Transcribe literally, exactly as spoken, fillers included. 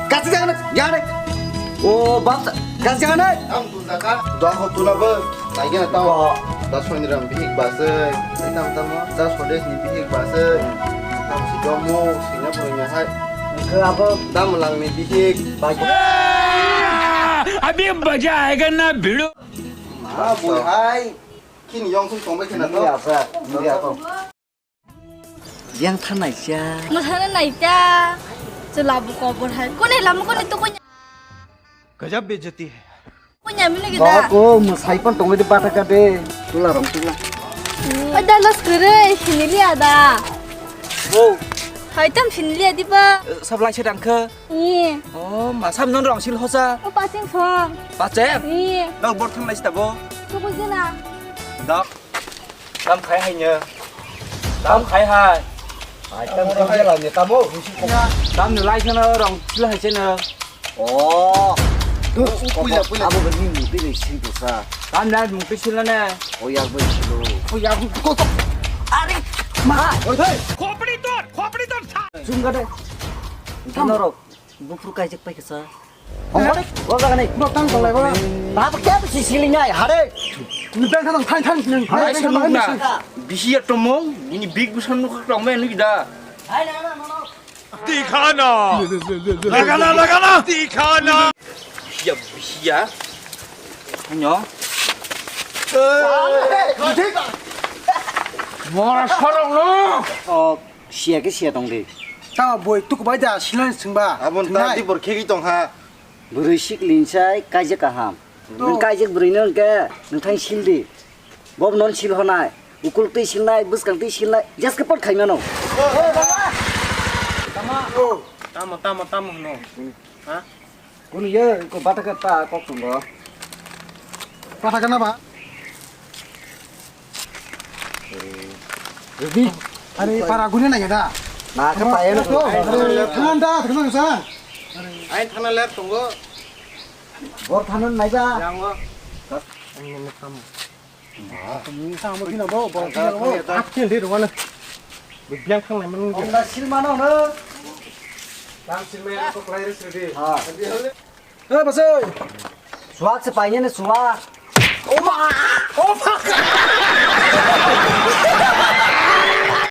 Kasi jangan, jangan. Oh, bangsa, kasi jangan. Ang tu jaga. Dah ho tu na ba. Lagi na tau. Da Soniram bihik basai. Tam tam da Sodesni bihik basai. Tam si domo, sina punya hai. Ke apa? Da Malangni bihik. Bagi. अभी मजा आएगा ना भिड़ो। Ma bui hai. Kin yong sung tong bai khena to. Ini apa? Ini apa? Yang thanai cha. Masana nai cha. Chula bu kobor hai. Kone lamu kone tu kunya. गजब बेइज्जती है। Kunya mili kita. Ko masai pan tong di bata ka de. Tula rom tula. Ada los kere sini liya da. Oh. Hai tam sini liya di ba. Sablai se dangkhe. Ni. Oh, masam non rong sil hosa. Oh, pacing song. Paceng? Ni. Nang bor thang nai sita bo. Tu ko jena. Dok. Tam khai hai nya. Tam khai hai. Ai, tam khai hai la nya, tamo. Tam ni lai sana rong sila hai sana. Oh. Puila, puila. Abo ni mukti ni sin tu sa. Tam na mukti sila na. Oh, yak bai silo. Oh, yak ko to. Are, ma. Oi, hei. Khopri tor, khopri tor. Sum gade. Tam rok. Buphuru kaijak pai kasa. Hongkha, o jaga ni. Bo tang tong lai ba. Ba ba kya bisi siling ai hare. Ni bang kha tang tang tang. Hai, hai, sanuk na. Bisi ya tomong, ini big busan nuk tong me nuk da. Hai na na na. Dikhana. Lagana, lagana. Dikhana. Bisi ya, bisi ya. Hanyo. Mora sorong no. Oh. Siya khe siya tong di. Tamo boi tukubai da silon singba. Abon ta di bor khegwi tong ha. Bwrwi sikling sai kaijak kaham. Nwng kaijak bwrwi no hwnkhe nwng thang sil di. Bob non sil honai. Ukul twi silnai, bwskang twi silnai. Jas khe pot khaimano. Tamo, tamo, tamo hwno. Ha? Kunu ye ko bata ka ta kok tung go. Bata ka na ba? Ready? Ani para guni na ya da. Na ka pa ya na. Thanan da, thanan sa. Ai thanan le tung go. Bor thanan nai ba. Yang go. Ang ni kam. Ang ni kam mo kina bo, bo kina bo. Ak kel de ro na. Biang thang nai man. Ong da sil mano na. Tam sil me ko klai res ready. Ha. Hei, basai. Suak se paine ne suak. Oh ma! Oh fuck!